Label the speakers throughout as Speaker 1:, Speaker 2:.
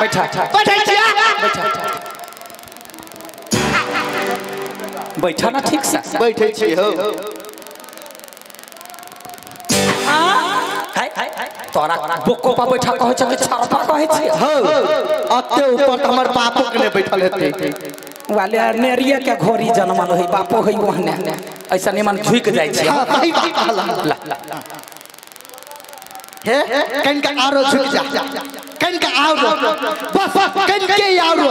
Speaker 1: बैठा
Speaker 2: बैठै छियै
Speaker 1: बैठा बैठा ना ठीक से
Speaker 2: बैठै छी हो
Speaker 1: तोरा बोको पर बैठा कहै छै कि छरपा कहै छै
Speaker 2: हो अते ऊपर त हमर बापो के ने बैठल हेतै
Speaker 1: वाले नेरिया के घोड़ी जनमल है बापो है ओहने ऐसा निमन झुक जाय छै।
Speaker 2: हां सही बात कहला हे कनका आरो झुक जा कनका आरो बस कनके आरो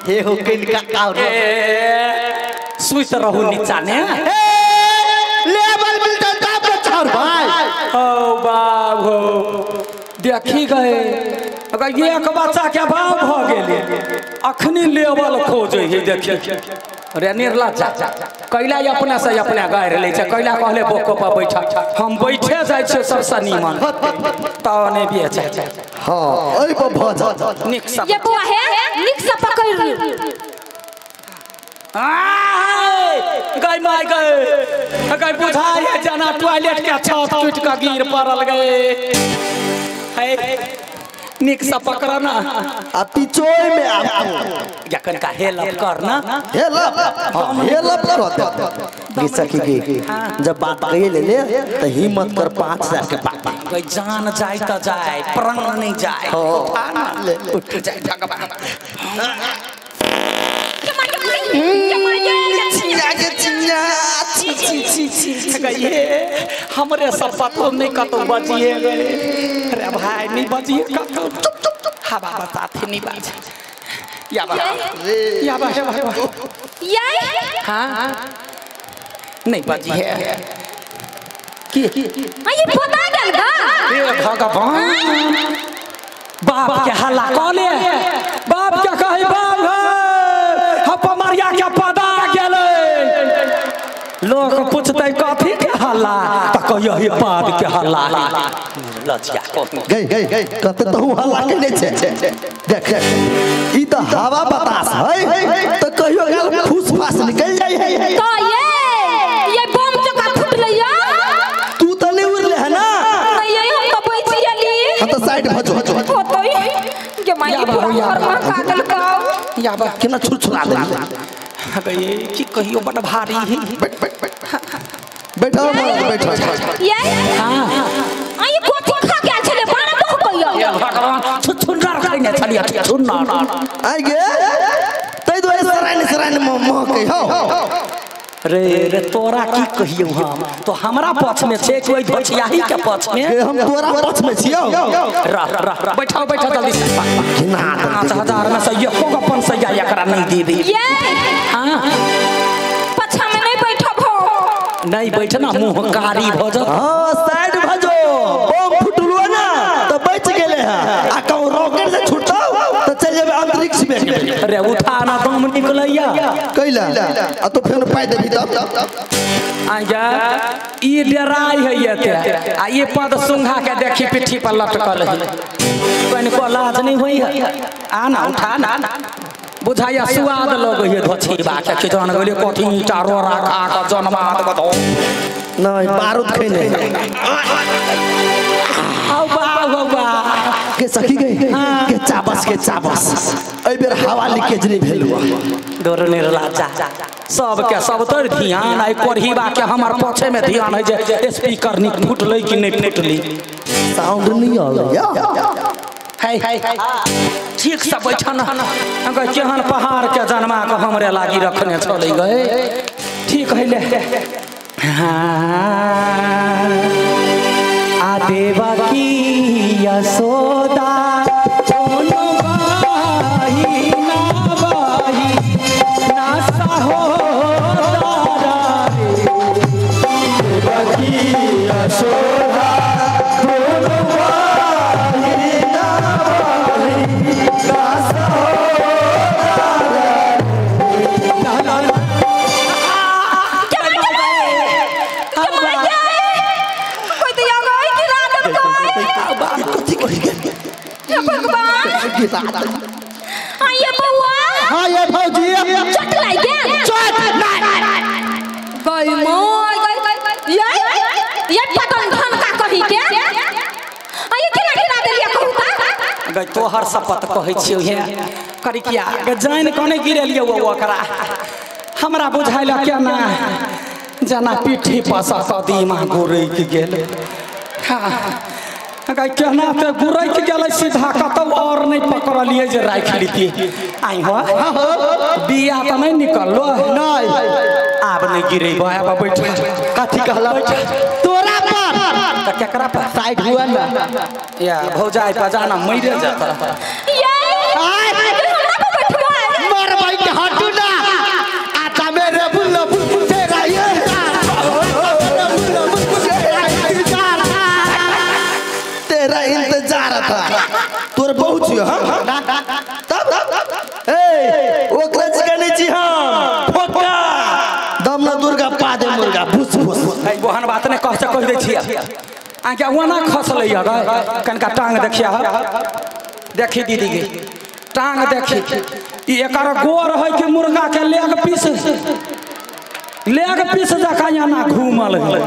Speaker 2: हे हो कनका आरो
Speaker 1: सुइत रहू नीचा ने
Speaker 2: हे लेवल मिलता तब छाड़ भाई
Speaker 1: ओ बाप हो देखी गए अगर एक बच्चा के भाव भ गेले अखनी लेवल खोजे है देखी रे निर्ला जा कैला अपना से अपना गारि लै छै कैला कहले बोको पर बैठा हम बैठे जाय छै सबसे नीमन त नै बेचे
Speaker 2: हां ओइ पर भ जा
Speaker 1: निक से
Speaker 3: ये बुआ है निक से पकड़ ली
Speaker 1: गई my गए गई बुझाय है जना टॉयलेट के छत टूट के गिर पड़ल गए है निक से पकड़ ना
Speaker 2: आ पिचोय में आप
Speaker 1: जखन का हेल्प कर ना
Speaker 2: हेल्प हां हेल्प कर दे
Speaker 4: गे सखी गे जब बात कही ले ले त हिम्मत कर 5000 के बात
Speaker 1: गई जान जाए त जाए प्राण नहीं जाए उठा ना उठ जाए भगवान हमरे सब पतो नहीं कतो बजिए गए अरे भाई नहीं बजिए कतो चुप चुप चुप हवा बताते नहीं बाज या बा या बा
Speaker 3: ये
Speaker 1: हां नहीं बजिए की
Speaker 3: ये पता गेल गा
Speaker 1: हे भगवान बाप के हल्ला कोले बाप के कहे बाप हम मरिया के पदा गेलै लोग पूछते कथी के हल्ला त कहियो ही पाद के हल्ला लज्जा को
Speaker 2: गई गई गई कते त हूं हल्ला केने छै देख ई त हवा बतास है त कहियो गेल फूस फास निकल जाय है
Speaker 3: त ये बम जका फुटलैया
Speaker 2: तू त नहीं उड़ले है ना
Speaker 3: नहीं हम त बचि गेली
Speaker 2: हम त साइड भजो
Speaker 3: होतई के माई पूरा घर में काटल का
Speaker 1: या बा
Speaker 4: केना छुरछुरा देली
Speaker 1: गई की कहियो बड़ भारी है
Speaker 2: बैठ बैठ बैठ बैठो महाराज बैठो
Speaker 3: ये
Speaker 1: हां
Speaker 3: आ ये कोथी खा गेल छले बारा बहु कहियो
Speaker 1: ये भगवान छुछुन्नर खैने छलिया छुछुन्नर
Speaker 2: आइ गे तै दुआरे सराइन सराइन मह के हो
Speaker 1: रे रे तोरा की कहियो हम तो हमरा पक्ष में छे कोई धोछियाही के पक्ष में
Speaker 2: के हम तोरा पक्ष में छियो
Speaker 1: रह रह बैठो बैठो जल्दी से 5000 में से एको गो 500 एकरा नहीं देबे
Speaker 3: ये
Speaker 1: हां
Speaker 3: पछा में नहीं बैठब हो
Speaker 1: नहीं बैठना मुंह कारी भ जा
Speaker 2: हां साइड भजो बम फुटलुआ ना त बच गेले है आ कहूं रॉकेट से छुटो त चल जेबे अंतरिक्ष में
Speaker 1: अरे उठा ना दम निकलैया
Speaker 2: कैला आ तो फेन पाइ देबी तब
Speaker 1: आजा ई डराई है एते आ ये पद सुंघा के देखी पिट्ठी पर लटकल है कनिको लाज नहीं होई है आ ना उठा ना बुझाया स्वाद लगे है धोछीबा के कि जान गेले कथी ईटा रोड़ा खा के जनमात बतो
Speaker 2: नहीं बारूद खैने
Speaker 1: आउ बा आउ बा
Speaker 2: के सखी गई के चाबस एई बेर हवा लीकेज नहीं भेलुआ
Speaker 1: डोर निर्लाजा सब के सब तर ध्यान आई कोरहीबा के हमर पछे में ध्यान है जे स्पीकर नी फुटलै कि नहीं फुटलै
Speaker 2: साउंड नहीं आलैया
Speaker 1: है ठीक से बैठन अगर केहन पहाड़ के जनमा के हमरे लागी रखने छलै गए ठीक है ले हां आ देवा की यशोदा कोनो बाही ना बाही ना सहो दारा रे
Speaker 2: देवा की यशोदा कोनो बाही ना बाही ना सहो दारा
Speaker 3: रे भगवान आइए बउआ।
Speaker 2: हां ये भौजी
Speaker 3: चोट लाग गेल।
Speaker 2: चोट नहीं
Speaker 3: गई मोय गई ये पतन धन का कही के आइए केना गिरा देलिए कहू ता।
Speaker 1: गई तोहर शपथ कहै छियौ हे करिकिया गे जानि कऽ नहि गिरेलियौ ओकरा हमरा बुझाइल केना जेना पीठी पर सँ कदीमा गुरकि गेल। हाँ गई केना ते गुरकि गेलै सीधा कतौ और नहि पकड़लियै जे राखि लितियै। आई हो बिया तऽ नहि निकललो
Speaker 2: नहीं
Speaker 1: आब नहि गिरेबो आब बैठ।
Speaker 2: कथी कहला तोरा पर
Speaker 1: त केकरा पर
Speaker 2: साइड हुआ ना
Speaker 1: या भौजाई पर जाना मरे जाता।
Speaker 3: ये हमरा पर बैठवा
Speaker 2: मर भाई के हटू ना आता मेरे बुल बुल तेरा ये तेरा इंतजार था तोर बहुत छियो। हां तब ए ओकरा चिकने छी हम फोका दम ना दुर्गा पा दे मुर्गा फुस फुस।
Speaker 1: ए ओहन बात नै कह से कह दै छियै आके ओना खसलै ग कनका टांग देखिया देखी दीदी के टांग देखी ई एकर गोर है कि मुर्गा के लेग पीस जकाँ एना घूमल है।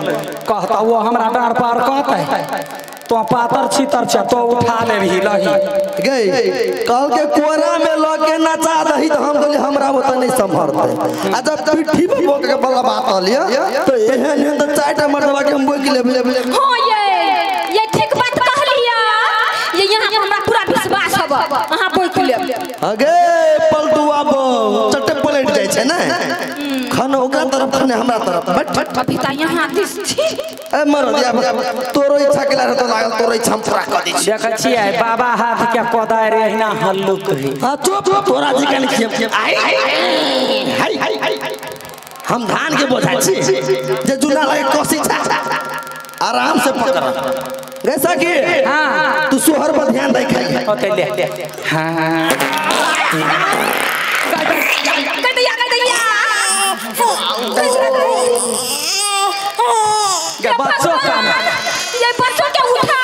Speaker 1: कहता वो हमरा डार पार कहते तो पातर छीतर छ तो उठा लेबही लही
Speaker 2: गई कहल के कोरा में ल के नचा दही त हम कहली हमरा ओत नहीं संभरते आ जब पिट्ठी पर बोक के बला बात लिया तो एहन एहन त चारटा मर्दवा के हम बोक लेब।
Speaker 3: हां ये ठीक बात कहलिया ये यहां हमरा पूरा विश्वास हब अहां बोक लेब।
Speaker 2: अगे पलटुआ बो चटे पलट जाय छै ने खन ओकरा तरफ खने हमरा तरफ बट
Speaker 3: अभी त यहां दिस छी।
Speaker 2: ए मरद तोरो इच्छा केला रहतो लागल तोरो इच्छा हम पूरा क दै छी।
Speaker 1: देखै छियै बाबा हाथ के कोदारि एहिना हल्लुक है।
Speaker 2: हां चुप तोरा जी कन छियै आई हाय हाय हम धान के बोझा छी जे जुना लगे कोसी छा आराम से पकड़ गैसा की। हां तू सोहर पर ध्यान दे खाई
Speaker 1: ओते ले। हां
Speaker 3: कदैया कदैया
Speaker 1: गे बच्चों का
Speaker 3: ये बच्चों के उठा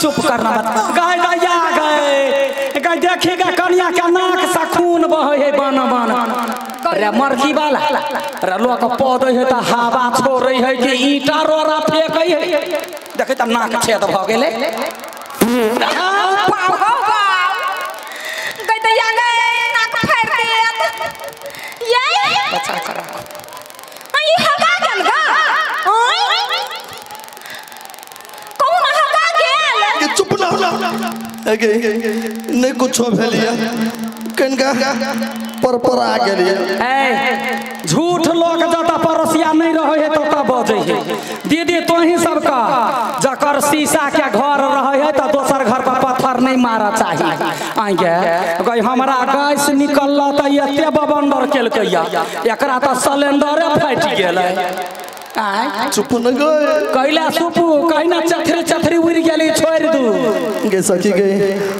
Speaker 1: चुप करना मत गाय दैया गए गए देखिएगा कनिया के नाक से खून बहे है बन बन रे मरकी वाला रे लोक पौधे है त हवा छोड़ै है कि ईटा रोड़ा फेकै है देखै त नाक छेद भ गेलै।
Speaker 3: पाव हो पाव गई दैया गए नाक फाड़ देत ये
Speaker 1: बचा कर राखो।
Speaker 3: आई हगा गेल गा ओय कौन हगा गेल
Speaker 2: के चुप ना अगे नहीं कुछो भेलिया कनका पर पर आ गेलिया।
Speaker 1: ए झूठ लोक जता पड़ोसिया नहीं रहे है तता बजै है दीदी तोही सबका जकर शीशा के घर रहे है त दोसर घर पर पत्थर नहीं मारा चाही। आई गे गई हमरा गैस निकलल त एते बवंडर केलकैया एकरा त सिलेंडरे फाटि गेलै। आय
Speaker 2: चुप न गए
Speaker 1: कैला सुपू कहिना चथरी चथरी उड़ गेली छोड़ दू
Speaker 2: गे सखी गई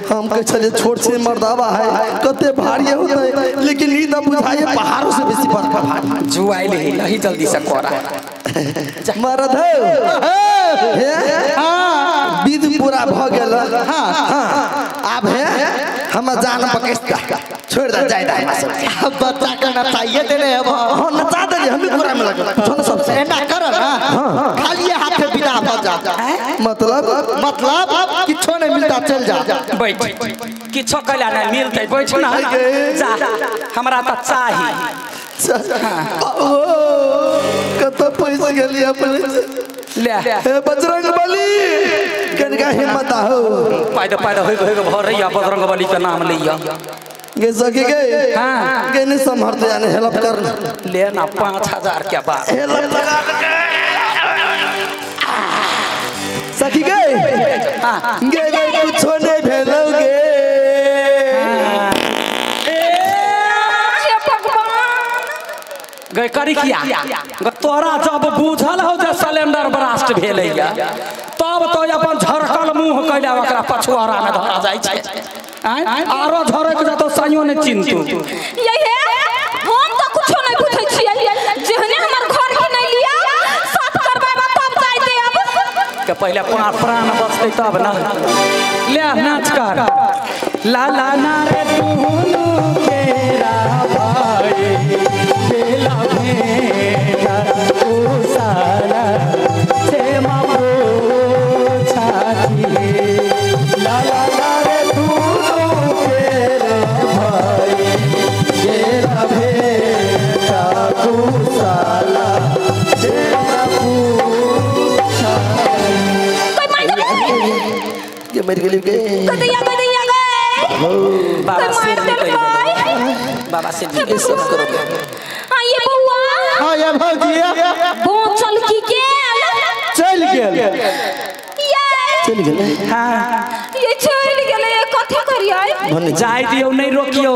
Speaker 2: हम कह छले छोट से मर्दावा है कते भारी होते लेकिन ई न बुझाए पहाड़ों से बेसी बड़का भारी
Speaker 1: जुआइल है नहीं जल्दी से कोरा
Speaker 2: मर्द है हां विध पूरा भ गेल। हां आब है हम जान पकेस्ता छोड़ दे जाय दे
Speaker 4: अब बच्चा के नचाइए देले अब।
Speaker 2: हां नचा दे हम पूरा में लगल छोड़ सब
Speaker 4: एना कर ना खाली हाथ पे विदा भ जा
Speaker 2: मतलब
Speaker 4: मतलब किछो नहीं मिलता चल जा
Speaker 1: बैठ किछो कैला नहीं मिलते बैठ ना जा हमरा त चाही।
Speaker 2: ओ कत पैसा गेली अपने
Speaker 1: ले
Speaker 2: हे बजरंग बली कनका हिम्मत हो
Speaker 1: पैदा पैदा होय होय भरैया बजरंग बली के नाम लैया
Speaker 2: गे सखी गे। हां गे नहीं संभरते जाने हेल्प कर
Speaker 1: ले ना 5000 के बाद
Speaker 2: हेल्प लगा सखी गे। हां गे गे कुछो नहीं भेलो गे
Speaker 3: हे भगवान
Speaker 1: गई करिकिया तोरा जब बुझल हो जे सिलेंडर ब्लास्ट भेलैया तब तो अपन झरकल मुंह कैला ओकरा पछुआरा में धरा जाइ छै। आरो झरक जतो सइयो ने चिंतु
Speaker 3: ये हे हम तो कुछो नहीं बुझै छियै जेहने हमर घर के नहीं लिया साफ करबाबा तब जाय दे अब
Speaker 1: के पहले प्राण बचतै तब ना ले नाच कर ला ला ना रे तू केरा भाई बेला भेटा ओ साला से मामो छाती ला ला ला रे
Speaker 2: मर गेली गे
Speaker 3: कदैया कदैया गए
Speaker 1: बाबा से बाबा से
Speaker 2: ये सब करो
Speaker 3: आइए बउआ।
Speaker 5: हां ये भौजी
Speaker 3: बोचल की गेल
Speaker 5: चल गेल
Speaker 3: ये
Speaker 2: चल गेल।
Speaker 1: हां
Speaker 3: ये चल गेल ये कथि करियै
Speaker 1: जाय दियौ नहीं रोकियो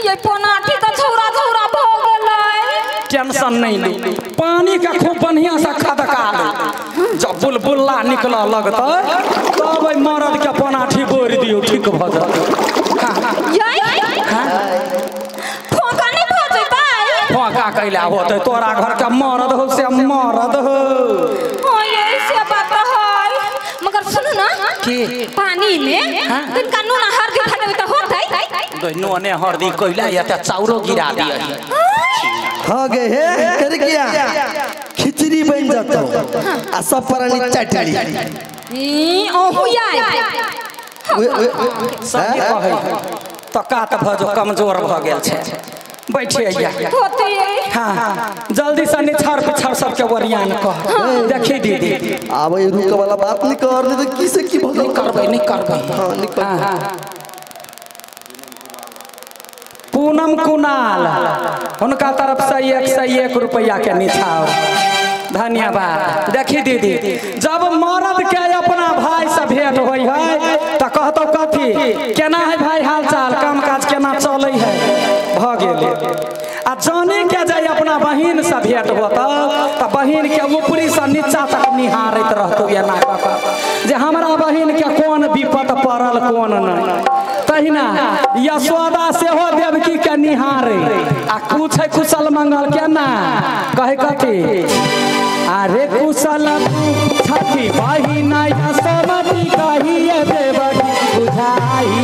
Speaker 3: ये पोनाठी त छौरा छौरा भ गेलै।
Speaker 1: टेंशन नहीं लो पानी का खूब बढ़िया सा खदका लो जब बुलबुल्ला निकल लगतै तब ओहि मरद के पनाठी बोरि दियौ ठीक भ जात।
Speaker 3: यै फोका नहीं भ जैतै
Speaker 1: फोका कैला होतै तोरा घर के मरद हो से मरद हो।
Speaker 3: हां ये से बात है मगर सुनू ना
Speaker 1: की
Speaker 3: पानी में तनका नून हरदी धरबै त होतै
Speaker 1: नूने हरदी कैला या त चाउरो गिरा दियै।
Speaker 2: हाँ गे हे कर गया खिचड़ी बन जाता आ सब प्राणी चटली
Speaker 3: ई ओहु याय
Speaker 1: सब कहै त कात भ जो कमजोर भ गेल छै बैठे या
Speaker 3: होतै।
Speaker 1: हां जल्दी से निछाड़ पिछाड़ सबके ओरियान कह देखी दीदी
Speaker 2: आब ई रुक वाला बात नहीं कर नहीं त की से की
Speaker 1: नहीं करबै नहीं करबै।
Speaker 2: हां नहीं करबै।
Speaker 1: पूनम कुणाल उनका तरफ से 101 रुपया के निछावर धन्यवाद। देखी दीदी जब मरद के अपना भाई से भेंट होई है तो कहतो कथी केना है भाई हाल चाल काम काज केना चलै है भ गेलै। आ जाने के जाय अपना बहिन से भेंट होता तो बहिन के ऊपरी से नीचा तक निहारैत रहतो एना कऽ जे हमरा बहिन के कोन विपत पड़ल कोन नहीं। तहिना यशोदा सेहो देवकी के निहारे आ पूछे कुशल मंगल केना कहे कथी अरे कुशल छथि बहिना यशोमती कहिए देवकी बुझाई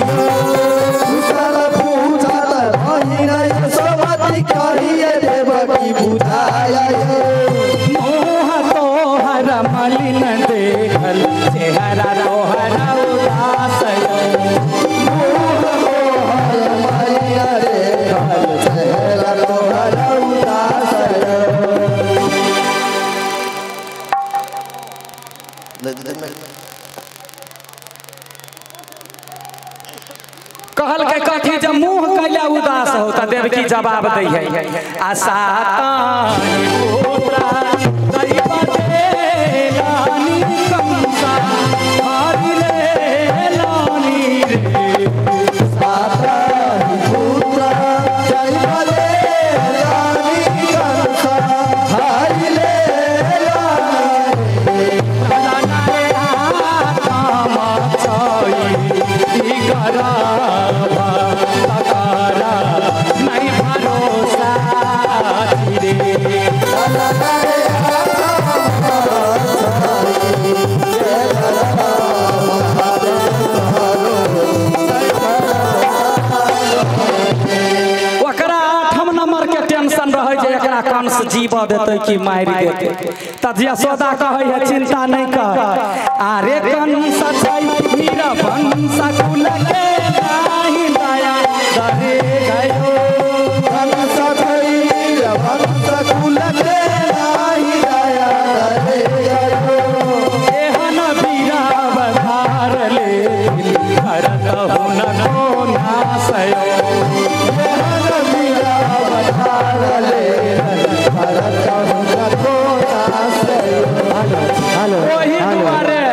Speaker 2: कुशल पूछत बहिना यशोमती कहिए देवकी बुझाई
Speaker 1: मोह तोहर मलिन देखल चेहरा तोहर उदास कहल के कथी जब मुंह कैला उदास हो त देवकी जवाब दै है आ सातानी पुत्रा दैवते लानी कंसा हरि ले लानी रे
Speaker 2: सातानी पुत्रा दैवते लानी कंसा हरि ले लानी रे
Speaker 1: लाना कामा चाई गरा कंस जीव देते कि मारि देते त यशोदा कहै है चिंता नहीं कर अरे कंस छै वीर वंश कुल के नाही दया दरे गयो
Speaker 2: कंस छै वीर वंश कुल के नाही दया दरे गयो
Speaker 1: एहन वीर अवतार ले करत हुनको नाशयो
Speaker 2: एहन वीर अवतार ले
Speaker 1: ओही दुआरे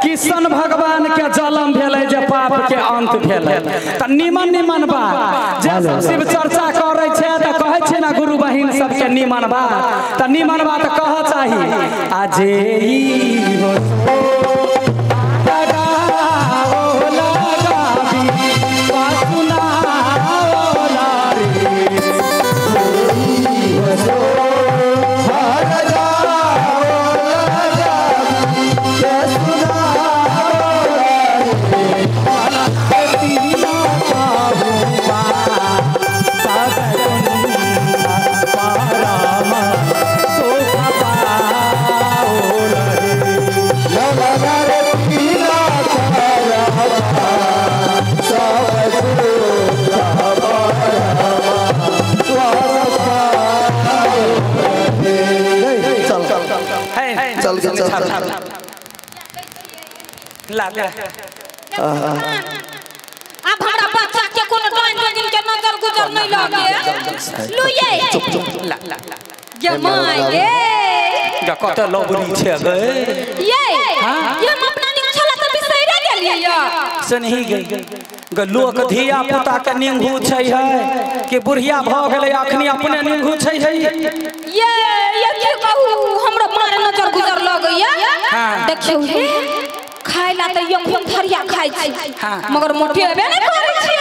Speaker 1: किशन भगवान के जन्म भेलै जे पाप के अंत भेलै त निमन निमन बात जे सब शिव चर्चा करै छै त कहै छै ना गुरु बहिन सबके निमन बात त निमन बात कह चाही आ जे ई हो लगाओ लगाबी सुनाओ रे
Speaker 2: चल चल चल
Speaker 1: ला ला।
Speaker 3: अब हमरा बच्चा के कोनो डाइन जोगिन के नजर गुजर नहीं लगे लू ये
Speaker 2: चुप चुप
Speaker 1: ला ला ला
Speaker 3: गे my गे
Speaker 1: गा कत लबरी छे गे
Speaker 3: ये ये हम अपना निक छला त बिसैरे गेलियै या
Speaker 1: से नहीं गई ग लोक धिया पुता के निंगू छै है कि बुढ़िया भ गेलै अखनी अपने निंगू छै है
Speaker 3: ये ये की कहू हमरा मारे नजर गुजर लगैया। देखियौ हे खाइला त यम थरिया खाइ छी मगर मोटेबे नै करै छी।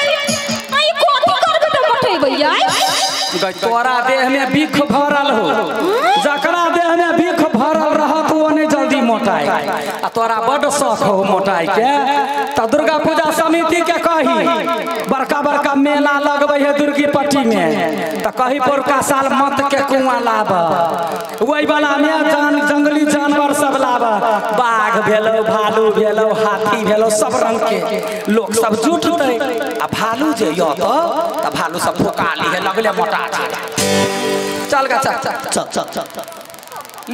Speaker 3: आई कथी करबै त मोटेबै आई
Speaker 1: गई तोरा देह में बिख भरल हो जकरा देह में बिख भरल रहत ओ नहीं जल्दी मोटाई आ तोरा बड शौक हो मोटाई के त दुर्गा पूजा समिति के कही बड़का बड़का मेला लगबै है दुर्गी पट्टी में त कही पुरका साल मत के कुआं लाब वही वाला में जान जंगली जानवर सब लाब बाघ भेलो भालू भेलो हाथी भेलो सब रंग के लोग सब जुटतै आ भालू जे य त भालू सब फुका ली है लगले मोटा चल गा चल
Speaker 2: चल चल चल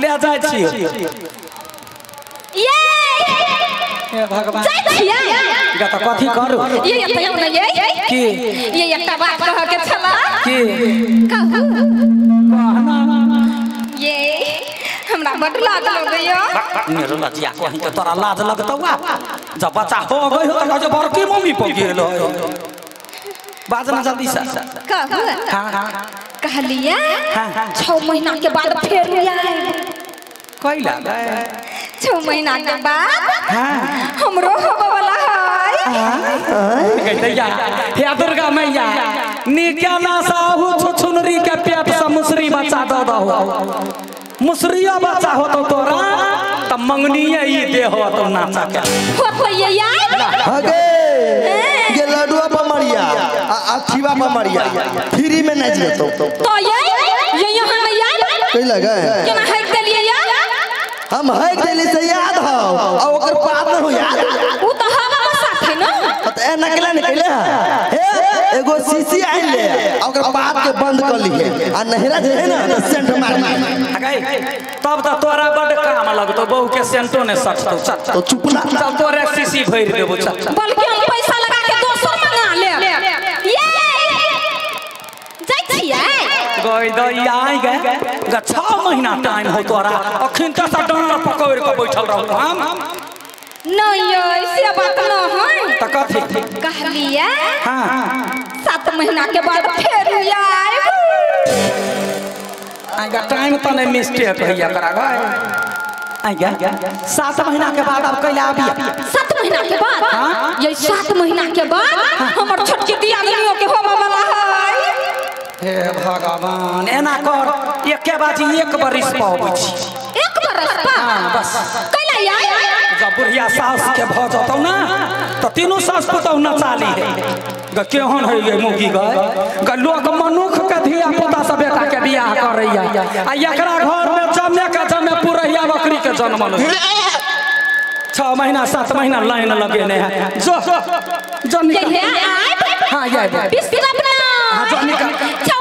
Speaker 1: ले जाय छी
Speaker 3: ये
Speaker 1: हे भगवान
Speaker 3: जाय छियै
Speaker 1: गा त कथी करू
Speaker 3: ये त यौ न ये
Speaker 1: की
Speaker 3: ये एकटा बात कह के छला
Speaker 1: की
Speaker 3: कहू ये हमरा बड लाज लगैया।
Speaker 1: मेरो लजिया कहीं के तोरा लाज लगतौ जब बच्चा हो गई हो त जे बड़की मम्मी पर गेल हो बाजना जल्दी से
Speaker 3: कहू।
Speaker 1: हां
Speaker 3: कहलिया 6 महीना के बाद फेर आए
Speaker 1: कैला
Speaker 3: 6 महीना के बाद हमरो होबे वाला है।
Speaker 1: दैया हे दुर्गा मैया निके ना साहू छुछुनरी के पेट से मुसरी बच्चा दऽ दहो मुसरियो बच्चा होतो तोरा त मंगनीये ई दे होतो नाचा के
Speaker 3: होतो ये यार
Speaker 2: हगे ये लडुआ पर मरिया आ अथीवा पर मरिया फ्री में नाच लेतो
Speaker 3: तो ये यहां में यार
Speaker 2: कहि लगे
Speaker 3: केना हक देलियै यार
Speaker 2: हम हक देली से याद हो आ ओकर पाप न हो याद
Speaker 3: उ त हवा में साथ है ना
Speaker 2: त ए नकला निकले हे एगो सीसी आइन ले आ ओकर पाप के बंद कर लिए आ नहरा जे है ना त सेंट मार
Speaker 1: गई तब त तोरा बड काम लगतो बहू के सेंटो ने सटतो चल
Speaker 2: तो चुप ना
Speaker 1: चल तोरे सीसी भरि देबो चल
Speaker 3: बल्कि हम पैसा लगा के दोसर मंगा ले ये जाय छियै
Speaker 1: गई दैया आई गए ग 6 महीना टाइम हो तोरा अखन त डांड पकड़ के बैठल रहू हम
Speaker 3: नहीं से बात न है
Speaker 1: त कथी
Speaker 3: कहलिया
Speaker 1: हां
Speaker 3: 7 महीना के बाद फेर आएब
Speaker 1: आएगा टाइम त नहीं मिस्टेक हैया करा गए आएगा 7 महीना के बाद अब कैला आबिया
Speaker 3: 7 महीना के बाद ये 7 महीना के बाद हमर छोटकी दियादनियो के होबे वाला है।
Speaker 1: हे भगवान एना कर एके बाजी 1 बरिस पाबै छी
Speaker 3: 1 बरस पा
Speaker 1: हां बस
Speaker 3: कैला यार
Speaker 1: जब बुढ़िया सास के भ जतौ ना त तीनों सास पुतौ नचाली है ग केहन है ये मुगी गए ग लोक मनुख के धिया पुता से बेटा के बियाह करैया आ एकरा घर में जमे के जमे पुरैया बकरी के जन्मल 6 महीना 7 महीना लाइन लगेने है जो जो निकल
Speaker 3: ये
Speaker 1: हां ये
Speaker 3: बिस्तर अपना
Speaker 1: हां जो निकल
Speaker 3: 6